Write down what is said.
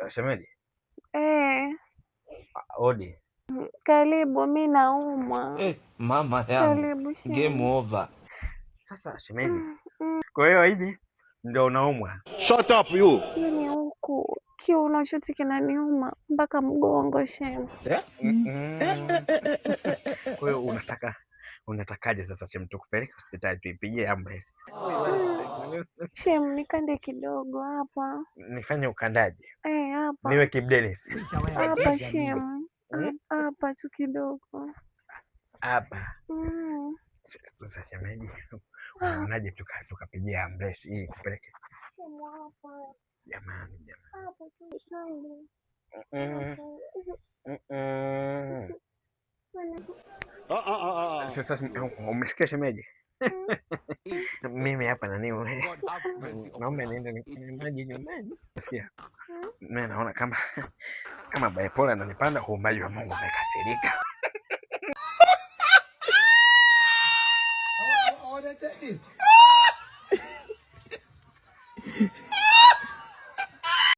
Shemeji. Eh. Odi. Karibu, mi naumwa. Eh, mama yangu. Karibu Game shemu. over. Sasa shemeji. Kwa hiyo hivi ndio unaumwa? Shut up you. Ni huku kiuno chote kinaniuma mpaka mgongo shemu. Eh? Kwa hiyo unatakaje sasa shemu, tukupeleke hospitali tuipigie ambulance? Shemu, nikande kidogo hapa. Nifanye ukandaji? Eh, hapa. Niwe Kibu Denis? Hapa shemu. Hapa tu kidogo. Hapa. Mm. Sasa shemeji, unaonaje tukapigia ambulance ili kupeleke? Shemu, hapa. Jamani, jamani. Hapa tu kande. Ah, ah, ah, ah. Sasa umesikia shemeji? Mimi hapa nani, naomba niende nikunywe maji nyumbani. Sikia. Mimi naona kama bipolar ananipanda, uumbaji wa Mungu umekasirika. I want to take this.